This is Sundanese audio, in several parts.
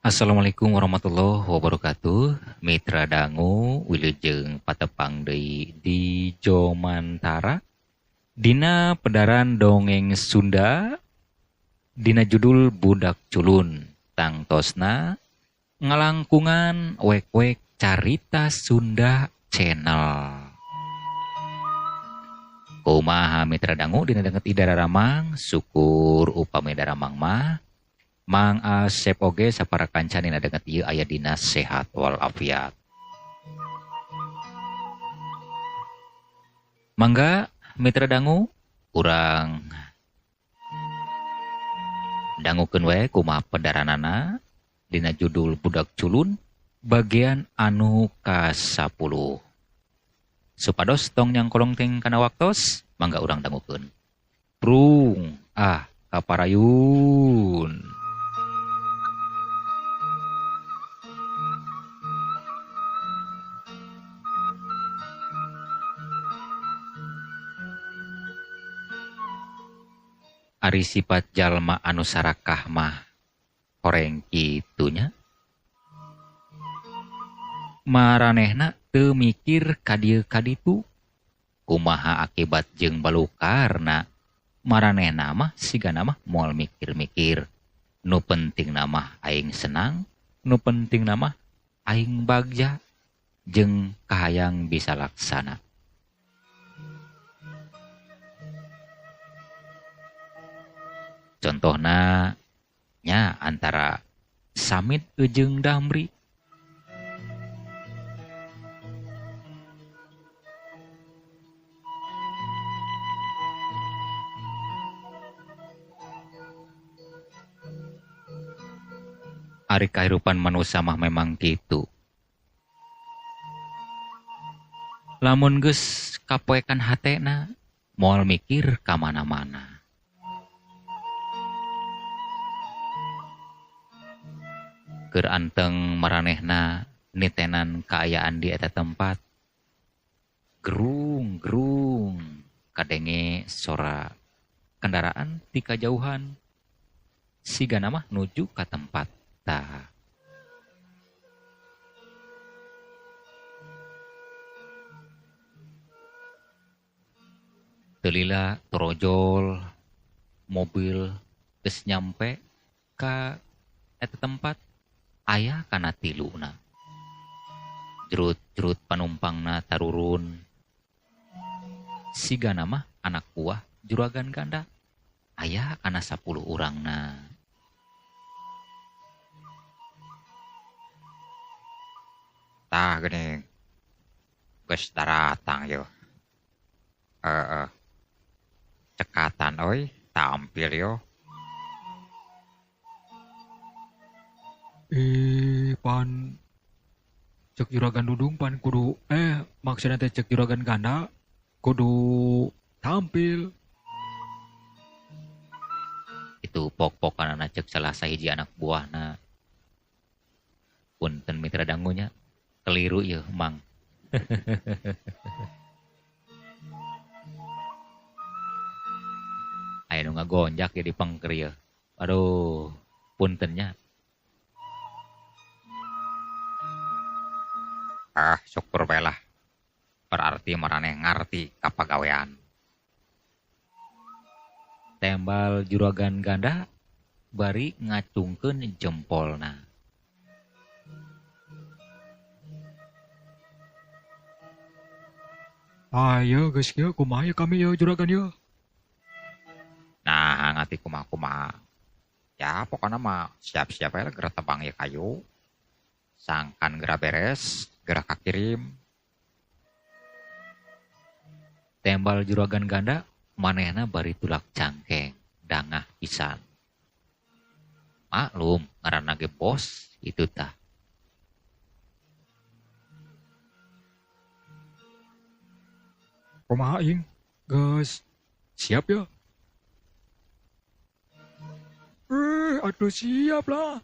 Assalamualaikum warahmatullahi wabarakatuh. Mitra dangu wilujeng patepang deui di Jomantara dina pedaran dongeng Sunda dina judul Budak Culun tangtosna ngalangkungan wek-wek carita Sunda Channel. Kumaha mitra dangu dina danget idara ramang, syukur upami daramang mah Mang Asep oge sapara kanca dina danget ieu aya dina sehat walafiat. Mangga mitra dangu urang dangukeun we kumaha pedaranana dina judul Budak Culun bagian anu ka-10. Supados tong nyangkolong teng kana waktos, mangga urang dangukeun. Prung ah kaparayun. Ari sifat jalma anu sarakah mah horeng kitunya. Maranehna teu mikir ka dieu ka ditu. Kumaha akibat jeung balukarna. Maranehna mah sigana mah moal mikir-mikir. Nu penting mah aing senang, nu penting mah aing bagja jeung kahayang bisa laksana. Contohna nya antara Samit jeung Damri. Ari kahirupan manusia mah memang kitu. Lamun geus kapoekan hatena moal mikir ka mana-mana. Keur anteng maranehna nitenan kaayaan di eta tempat. Gerung-gerung kadenge sora kendaraan ti kajauhan. Sigana mah nuju ka tempat tah. Teu lila torojol mobil geus nyampe ka eta tempat. Aya kana tiluna. Jerut-jerut panumpangna tarurun. Sigana mah anak buah juragan ganda. Aya kana 10 urangna. Tah geuning. Geus daratang yo. Heeh. Cekatan euy, tampil yo. Pan cek juragan Dudung pan kudu maksudna teh cek juragan ganda kudu tampil. Itu pok-pokanana cek salah sahiji anak buahna. Punten mitra dangunya keliru ieu mang. Aya nu ngagonjak jadi pengker ieu. Aduh, puntennya. Ah, syukur bae lah. Berarti maraneh ngarti kapagawean. Tembal juragan ganda bari ngacungkeun jempolna. Ayo geus kieu kumaha ye kami ye juragan ye. Nah, ngati kumaha-kumaha. Ya pokona mah siap-siap ae lah geura tebang ye kayu. Sangkan geura beres, geura kakirim. Tembal juragan ganda manehna bari tulak cangkeng, dangah pisan. Maklum ngaranna ge bos itu tah. Kumaha ing? Geus siap ya? Aduh siap lah.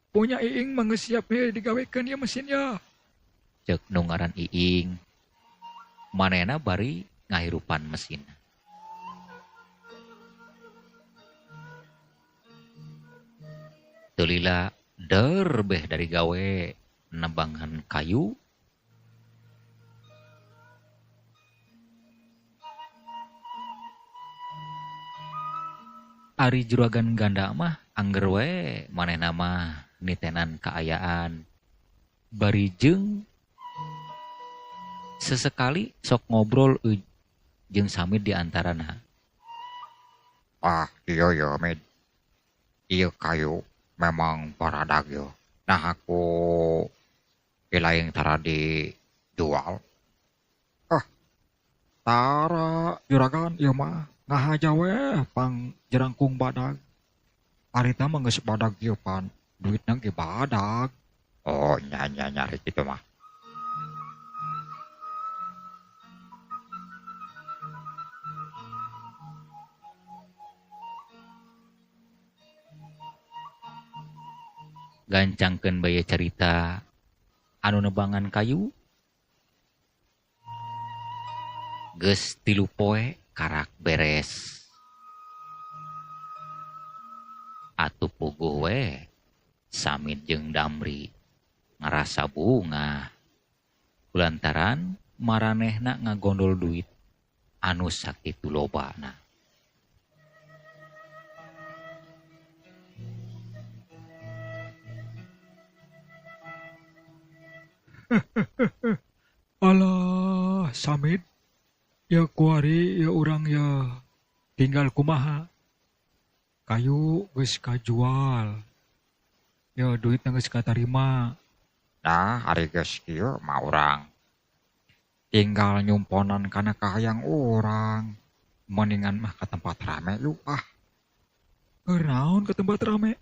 Punya Iing mah geus siap we digawekeun ieu mesin ya. Cek nu ngaran Iing. Manehna bari ngahirupan mesin. Teu lila der beh dari gawe nebangan kayu. Ari juragan ganda mah angger we manehna mah nitenan kaayaan. Bari jeung sesekali sok ngobrol jeung Samid di antarana. Ah, iya ya, Med. Ieu kayu memang baradag yo. Nah aku ilaing tara dijual. Ah, tara juragan ieu mah ngahaja we pang jerangkung badag. Harita mah geus badag ieu pan, duitna ge badag. Oh, nya nya nya kitu mah. Gancangkeun bae carita anu nebangan kayu geus 3 poe karak beres. Atuh puguh we Samid jeung Damri ngarasa bungah kulantaran maranehna ngagondol duit anu sakitu lobana. Alah Samid, ya kuari ya urang ya tinggal kumaha. Kayu geus kajual. Ya duitna geus katarima. Nah, ari geus kieu mah urang tinggal nyumponan kana kahayang urang. Mendingan mah ka tempat rame lu ah. Keur naon ka tempat rame?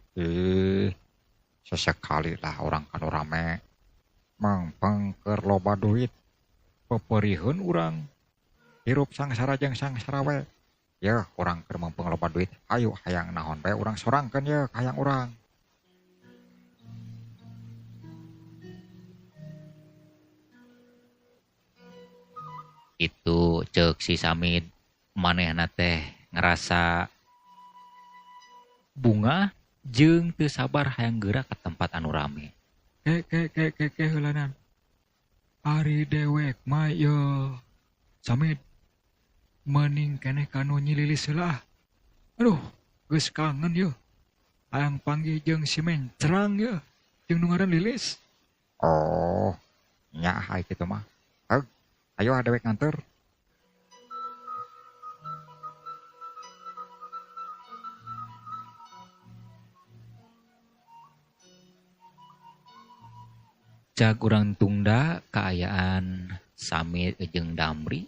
Sesekali lah urang kanu rame. Mangpang keur loba duit peperiheun urang hirup sangsara jeung sangsara we. Yeuh urang keur mangpang loba duit, ayo hayang naon bae urang sorangkeun yeuh hayang urang. Itu ceuk si Samid manehna teh ngerasa bunga jeung teu sabar hayang geura ka tempat anu rame. Ke ke ke ke heulanan. Ari dewek mah ye Samid mending keneh kanu nyililis heula. Aduh, geus kangen ye. Hayang panggih jeung si Mencrang ye, jeung nu ngaran Lilis. Oh, nya hae kitu mah. Heug, ayo dewek nganter. Cag urang tungda kaayaan Samid jeung Damri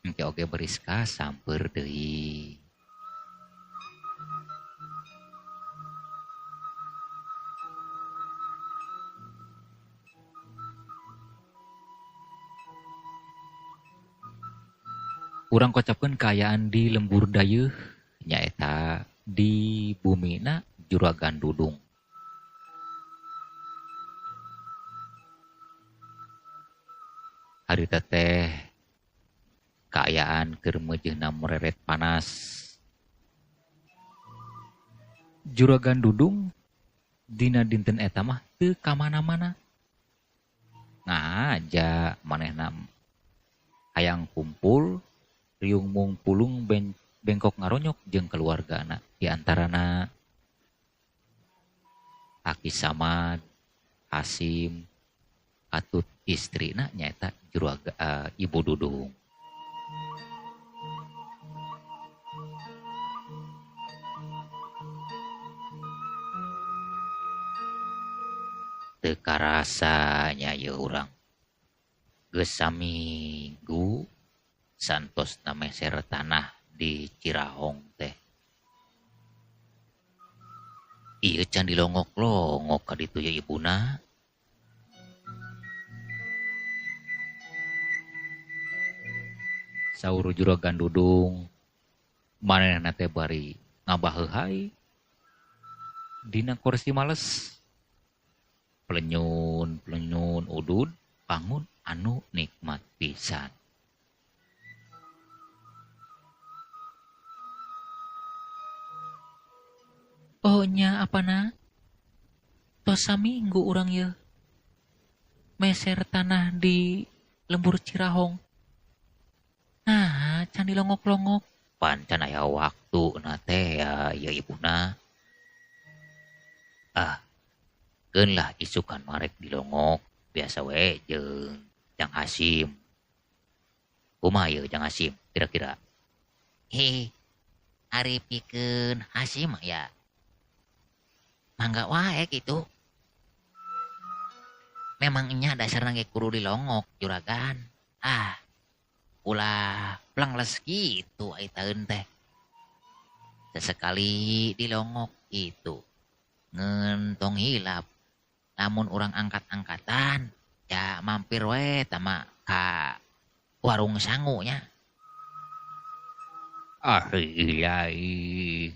engke oge beriska samper deui. Urang kocapkeun kaayaan di lembur dayeuh nyaeta di bumina Juragan Dudung. Harita teh kaayaan keur meujeunna mereret panas. Juragan Dudung dina dinten eta mah teu ka mana-mana. Ngaja manehna hayang kumpul riung mung pulung bengkok ngaronyok jeung keluargana. Di antarana Aki Samad, Hasim, katut istrina nyaeta juraga Ibu Dudung. Teu karasa nya ieu urang. Geus saminggu santosna meser tanah di Cirahong teh. Ieu can dilongok-longok ka ditu ye ibuna. Saur Juragan Dudung manehna teh bari ngabaheuhai dina kursi males. Pelenyun pelenyun udud bangun anu nikmat pisan. Oh nya apana? Tos saminggu urang ye meser tanah di lembur Cirahong. Nah, can dilongok-longok. Pan can aya waktu na teh ya ieu ibuna. Ah, keun lah isukan marek dilongok biasa we jeung Jang Hasim. Kumaha ieu Jang Hasim kira-kira? Heh, ari pikeun Hasim ya. Mangga wae kitu. Memang nya dasarna ge kudu dilongok juragan. Ah, ulah plengles kitu ai taeun teh. Sesekali dilongok itu. Ngeun tong hilap. Lamun urang angkat-angkatan ya mampir we tama ka warung sangu nya. Ah ilahi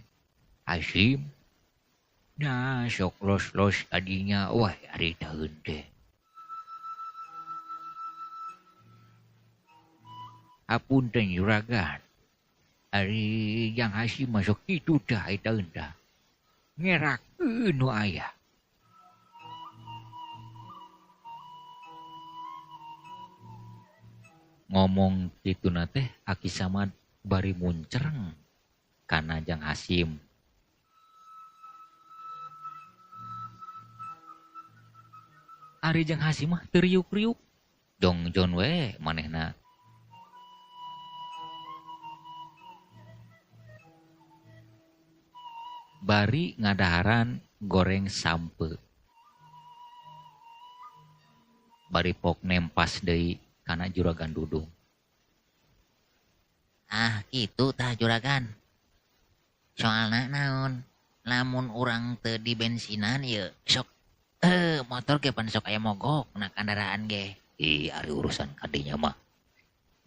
Hasim. Nah sok los-los tadinya wah ari taeun teh. Apunten juragan. Ari Jang Hasim masuk kitu tah eta tah. Ngerakeun nu aya. Ngomong kituna teh Aki Samad bari muncereng kana Jang Hasim. Ari Jang Hasim mah teu riuk-riuk. Jongjon we manehna. Bari ngadaharan goreng sampe. Bari pok nempas deui kana juragan Dudung. Ah, kitu tah juragan. Soalna naon? Lamun urang teu di bensinan ieu sok motor ge pan sok aya mogok na kendaraan ge. Ih, ari urusan kadinya mah.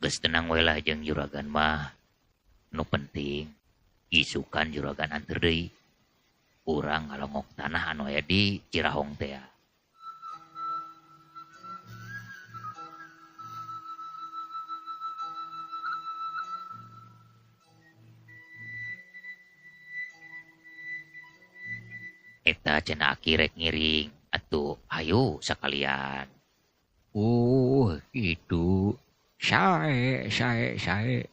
Geus tenang we lah jeung juragan mah. Nu penting isukan juragan anteur deui. Urang ngalongok tanah anu aya di Cirahong teh. Eta cenah aki rek ngiring atuh hayu sakalian. Oh, kitu. Sae sae sae.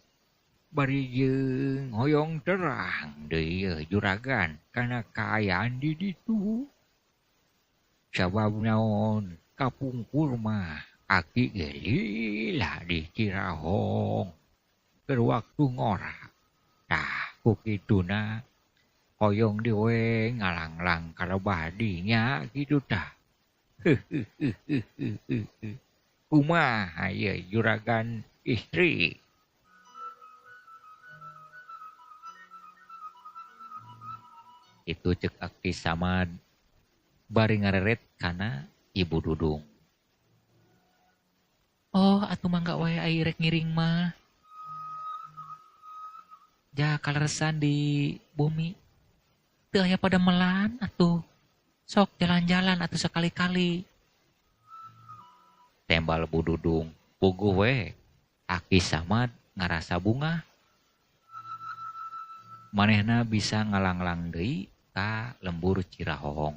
Bari jeung hoyong terang deui juragan kana kaayaan di ditu. Sabab naon kapungkur mah aki ge lila di Cirahong keur waktu ngora. Tah ku kituna hoyong deui ngalanglang kalebah dinya kitu tah. Kumaha ieu juragan istri? Itu cek Aki Samad bari ngareret kana Ibu Dudung. Oh, atuh mangga wae ai rek ngiring mah. Ja kaleresan di bumi. Teu aya pada melan atuh. Sok jalan-jalan atuh sekali-kali. Tembal Bu Dudung puguh we. Aki Samad ngarasa bungah. Manehna bisa ngalanglang deui ka lembur Cirahong.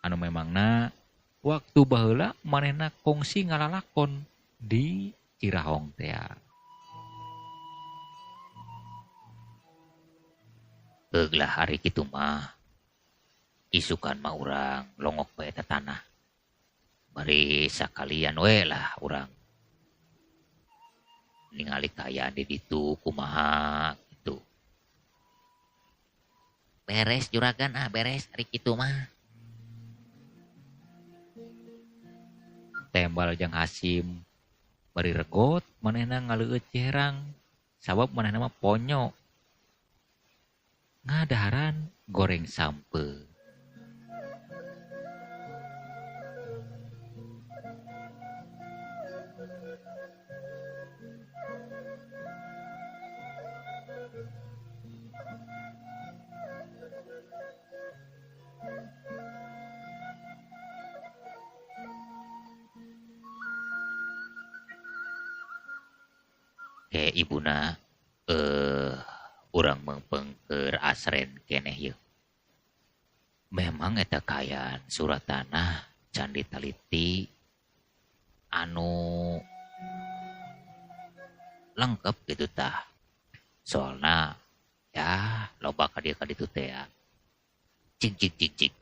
Anu memangna waktu baheula manehna kongsi ngalalakon di Cirahong teh. Heuglah hari kitu mah. Isukan mah urang longok bae eta tanah. Bari sakalian we lah urang ningali kaayaan di ditu kumaha gitu. Beres juragan ah beres ari kitu mah. Tembal Jang Hasim bari regot manehna ngaleueut ciherang sabab manehna mah ponyo. Ngadaharan goreng sampe. Ke ibuna urang meungpeung keur asren keneh yeuh. Memang eta kaayaan surat tanah can ditaliti anu lengkap gitu tah. Soalna ya loba ka dieu ka ditu teh ya. Cik cik cik cik.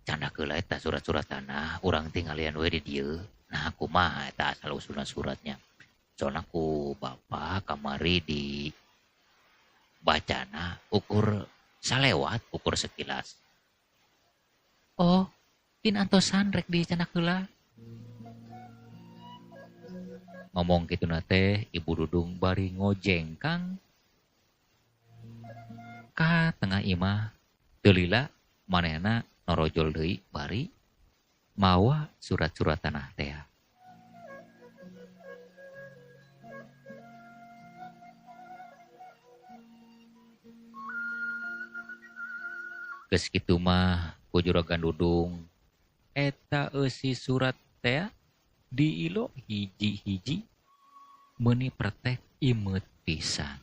Candak heula eta surat-surat tanah urang tinggalian we di dieu. Nah kumaha eta asal usulna suratnya. Soalna ku bapak kamari di bacana ukur salewat ukur sekilas. Oh, kin antosan rek dicandak heula. Ngomong kitu na teh Ibu Dudung bari ngojengkang ka tengah imah. Teu lila manehna norojol deui bari mawa surat-surat tanah teh. Geus kitu mah ku Juragan Dudung eta eusi surat teh diilo hiji-hiji meuni pretek imeut pisan.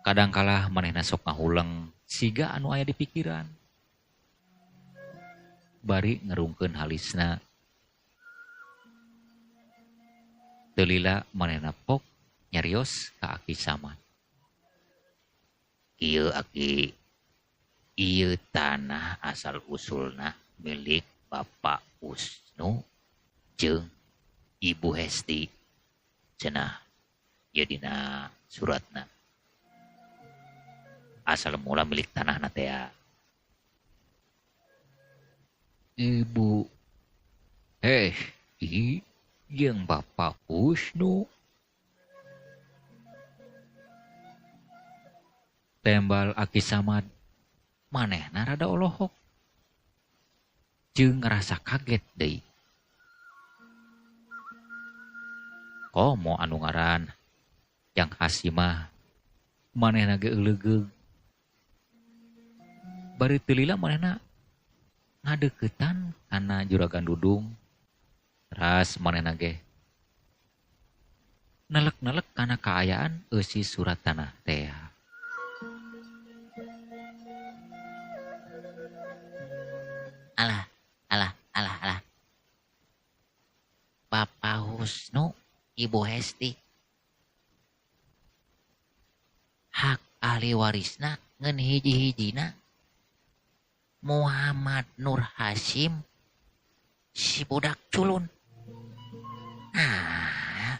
Kadangkala manehna sok ngahuleng siga anu aya di pikiran. Bari ngerungkeun halisna. Teu lila manehna pok nyarios ka Aki Samad. Kieu Aki, ieu tanah asal usulna milik Bapak Husnu jeung Ibu Hesti. Cenah ieu dina suratna. Asal mula milik tanahna teh. Ibu Hesti jeung Bapak Husnu. Tembal Aki Samad manehna rada olohok jeung ngerasa kaget deui. Komo anu ngaran Jang Hasimah manehna ge eulegeug. Bari teu lila manehna ngadeuketan kana Juragan Dudung. Teras manehna ge nelek-nelek kana kaayaan eusi surat tanah teh. Alah, alah, alah, alah. Bapak Husnu, Ibu Hesti. Hak ahli warisna ngeun hiji-hijina Muhammad Nur Hasyim si budak culun. Nah,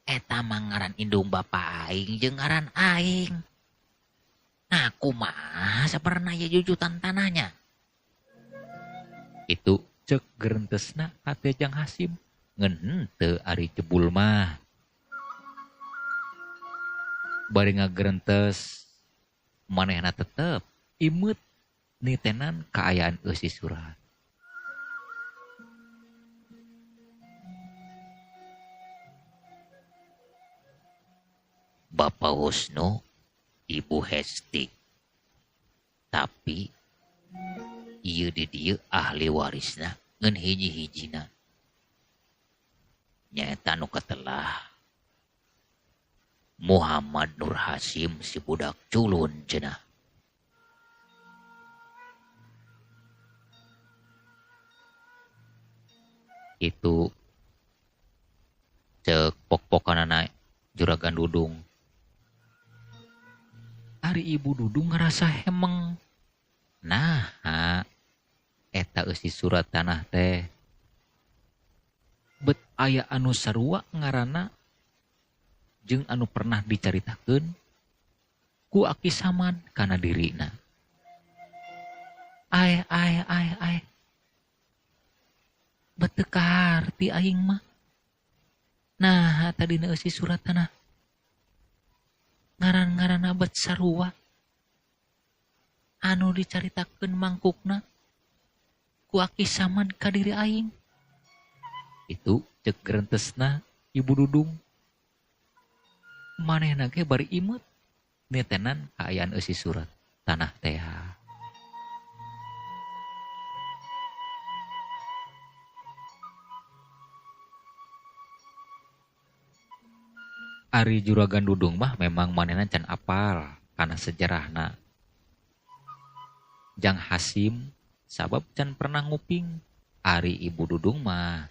eta mah ngaran indung bapa aing jeung ngaran aing. Nah, kumaha saperna ye jujutan tanahnya? Itu cek gerentesna hate Jang Hasyim ngeun henteu ari jebul mah. Bari ngagerentes manehna tetep imeut nitenan kaayaan eusi surat. Bapak Husnu, Ibu Hesti. Tapi ieu di dieu ahli warisna ngeun hiji-hijina. Nyaeta nu katelah Muhammad Nur Hasyim si budak culun cenah. Itu cek pok-pokanana Juragan Dudung. Ari Ibu Dudung ngerasa hemeng. Nah, eta eusi surat tanah teh bet aya anu sarua ngaranna jeung anu pernah dicaritakeun ku Aki Samad kana dirina. Ai ai ai ai. Bet teu kaharti aing mah. Nah, tadina eusi surat tanah ngaran-ngaranna bet sarua anu dicaritakeun mangkukna ku Aki Samad ka diri aing. Itu cek gerentesna Ibu Dudung. Manehna ge bari imeut nitenan kaayaan eusi surat tanah teh. Ari Juragan Dudung mah memang manehna can apal kana sejarahna. Jang Hasim sabab can pernah nguping. Ari Ibu Dudung mah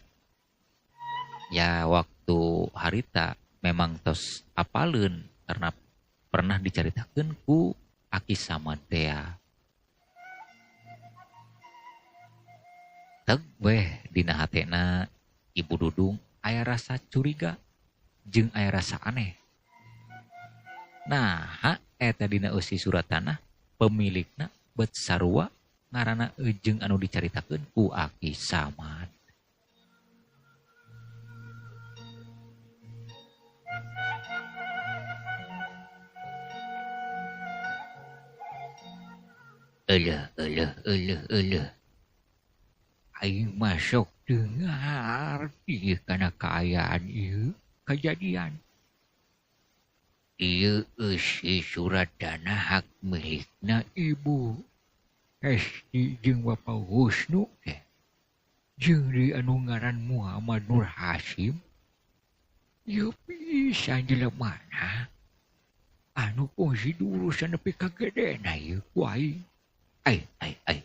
ya waktu harita memang tos apaleun karena pernah dicaritakeun ku Aki Samad tea. Teg weh dina hatena Ibu Dudung aya rasa curiga jeung aya rasa aneh. Nah, eta dina eusi surat tanah pemilikna bet sarua ngaranna jeung anu dicaritakeun ku Aki Samad. Euleuh euleuh euleuh euleuh. Aing masuk teu ngarti kana kaayaan ieu kajadian. Ieu eusi surat tanah hak milikna Ibu Esti jeung Bapak Husnu teh. Jeung deui anu ngaran Muhammad Nur Hasim. Ieu pisan jelemana anu kungsi diurusan nepi ka gedena ieu ku aing. Ai ai ai.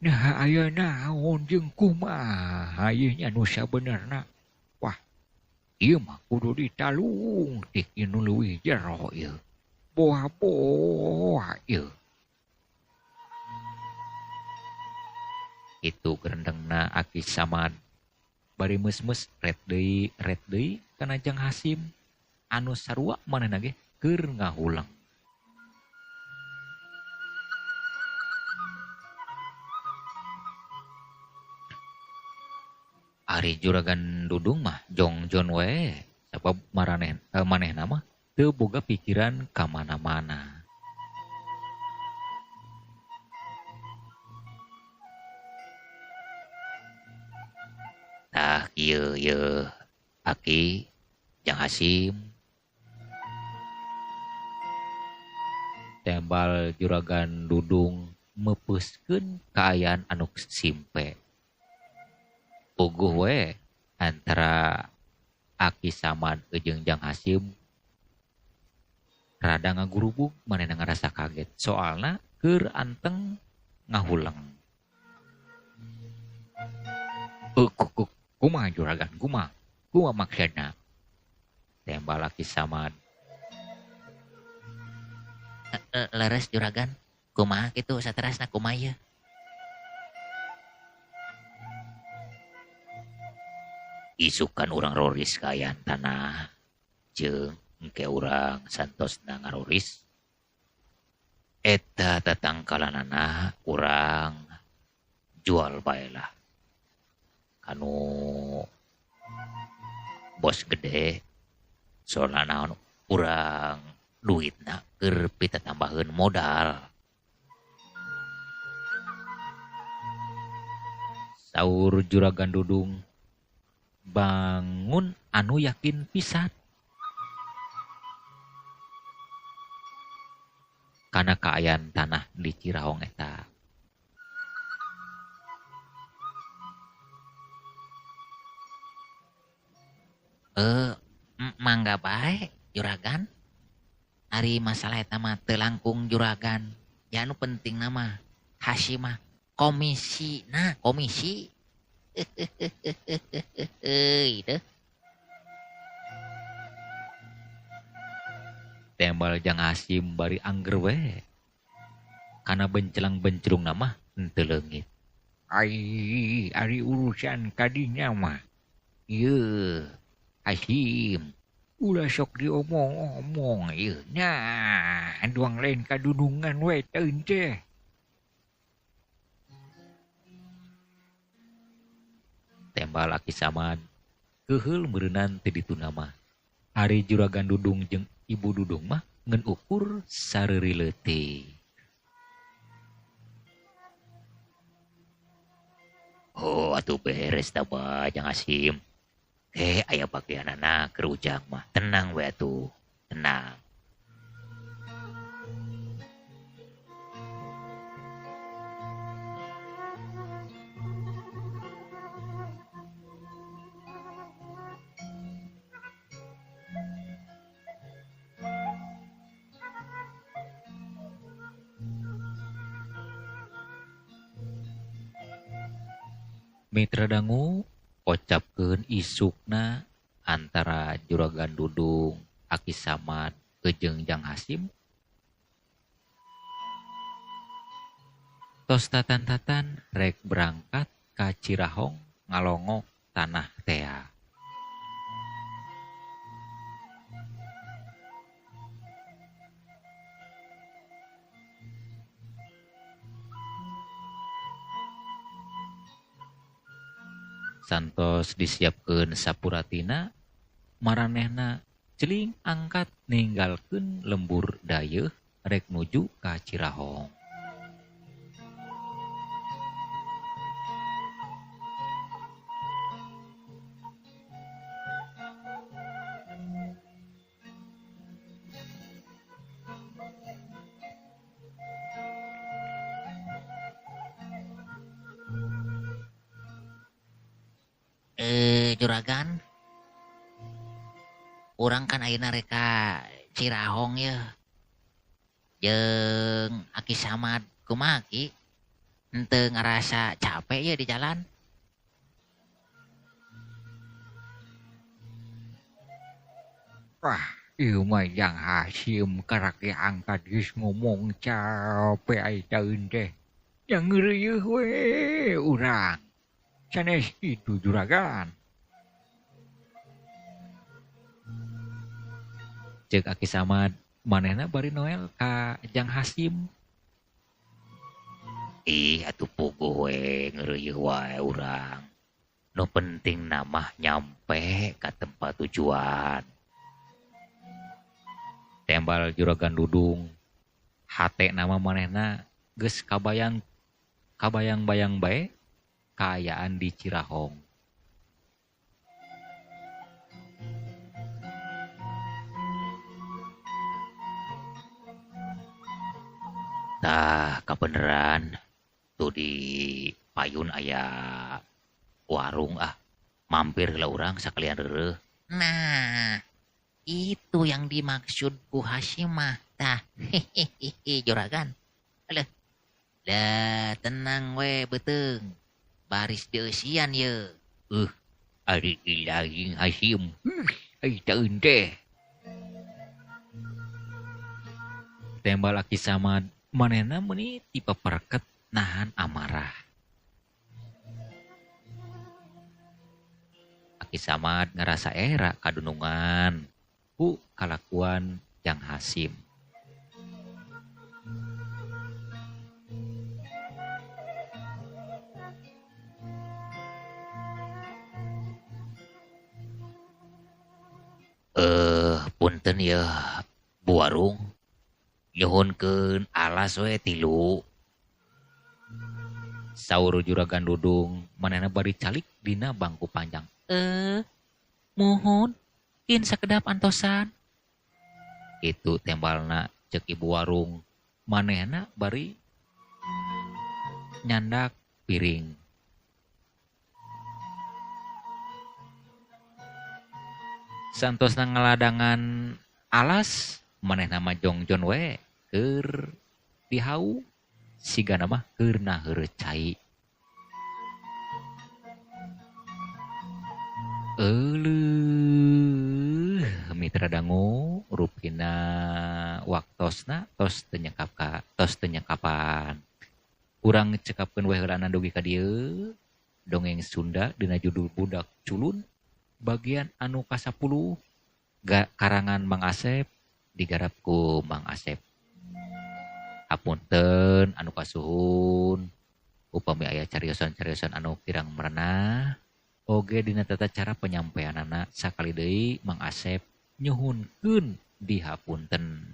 Nah aya naon jeung kumaha ieu nya nu sabenerna. Wah, ieu mah kudu ditalung teh nu leuwih jero ieu. Boa-boa ieu. Itu gerendengna Aki Samad. Bari meus-meus ret deui kana Jang Hasim anu sarua manehna ge keur ngahuleng. Ari Juragan Dudung mah jongjon we sabab maraneh manehna mah teu boga pikiran ka mana-mana. Tah kieu yeuh Aki Jang Hasim. Tembal Juragan Dudung meupeuskeun kaayaan anu simpe. Puguh we antara Aki Samad jeung Jang Hasim rada ngagurubug manehna ngarasa kaget soalna keur anteng ngahuleng. Kumaha Juragan kumaha? Kumaha maksudna? Tembal Aki Samad. Leres Juragan, kumaha kitu saterasna kumaha ieu? Isukan urang roris kaayaan tanah jeung engke urang santosna ngaroris eta tatangkalanana urang jual bae lah kanu bos gede soalna naon urang duitna keur pitatambaheun modal. Saur Juragan Dudung bangun anu yakin pisan kana kaayaan tanah di Cirahong eta. Mangga bae Juragan. Ari masalah eta mah teu langkung Juragan. Ya anu penting mah Hasim mah komisi nah komisi. Itu. Tembal Jang Hasim bari angger we. Kana bencelang-bencelung nama henteu leungit. Ai ari urusan kadinya mah. Ieu Hasim ulah sok diomong-omong ieu nya duang lain kadudungan we teu teh. Tembal Aki Samad keuheul meureunnan teu dituna mah. Ari Juragan Dudung jeung Ibu Dudung mah ngan ukur sareuri leutik. Oh atuh beres tah Jang Hasim. Aya bagianana keur ujang mah. Tenang we atuh, tenang. Mitra dangu kocapkeun isukna antara Juragan Dudung, Aki Samad jeung Jang Hasim. Tos tatan-tatan rek berangkat ka Cirahong ngalongok tanah tea. Santos disiapkeun sapuratina, maranehna celing angkat ninggalkeun lembur dayeuh rek nuju ka Cirahong. Juragan, urang kan ayeuna rek ka Cirahong yeuh. Jeung Aki Samad kumaha Ki? Henteu ngarasa capek yeuh di jalan? Wah, ieu mah Jang Hasim karak ge angkat geus ngomong capek ai taeun teh. Yang ngeureuyeuh we urang. Sanes kitu juragan. Ceuk Aki Samad manehna bari noel ka Jang Hasim. Ih atuh puguh we ngeureuyeuh wae urang. Nu penting mah nyampe ka tempat tujuan. Tembal Juragan Dudung hate nama manehna geus kabayang kabayang-bayang bae kaayaan di Cirahong. Tah kabeneran tuh di payun aya warung ah, mampir heula urang sakalian reureuh. Nah, itu yang dimaksud ku Hasim mah. Tah, hehehe juragan. Alah. Lah tenang we beuteung. Baris dieusian ye. Ari ilahi Hasim. Ai taeun teh. Tembal Aki Samad manehna meuni tipe perket nahan amarah. Aki Samad ngerasa era kadunungan ku kalakuan Jang Hasim. Punten yeuh bu warung. Nyuhunkeun alas we 3. Saur Juragan Dudung manehna bari calik dina bangku panjang. Muhun kin sakedap antosan. Itu tembalna ceuk ibu warung manehna bari nyandak piring. Santosna ngaladangan alas manehna mah jongjon we keur dihau sigana mah keur naheur cai. Euleuh mitra dangu rupina waktosna tos teu nyekap ka tos teu nyekapan. Urang cekapkeun we heulana dugi ka dieu dongeng Sunda dina judul Budak Culun bagian anu ka-10 karangan Mang Asep digarap ku Mang Asep. Hapunten anu kasuhun upami aya cariosan-cariosan anu kirang merenah oge dina tata cara penyampaianana sakali deui Mang Asep nyuhunkeun dihapunten.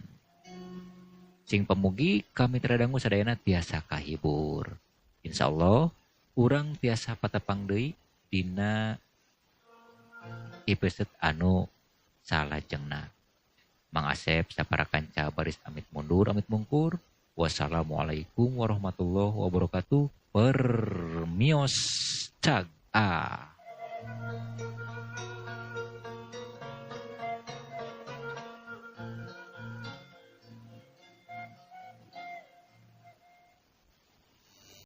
Sing pamugi kami teradangu sadayana tiasa kahibur. Insyaallah urang tiasa patepang deui dina episode anu salajengna. Mang Asep sapara kanca baris amit mundur amit mungkur. Wassalamualaikum warahmatullahi wabarakatuh. Permios cag ah.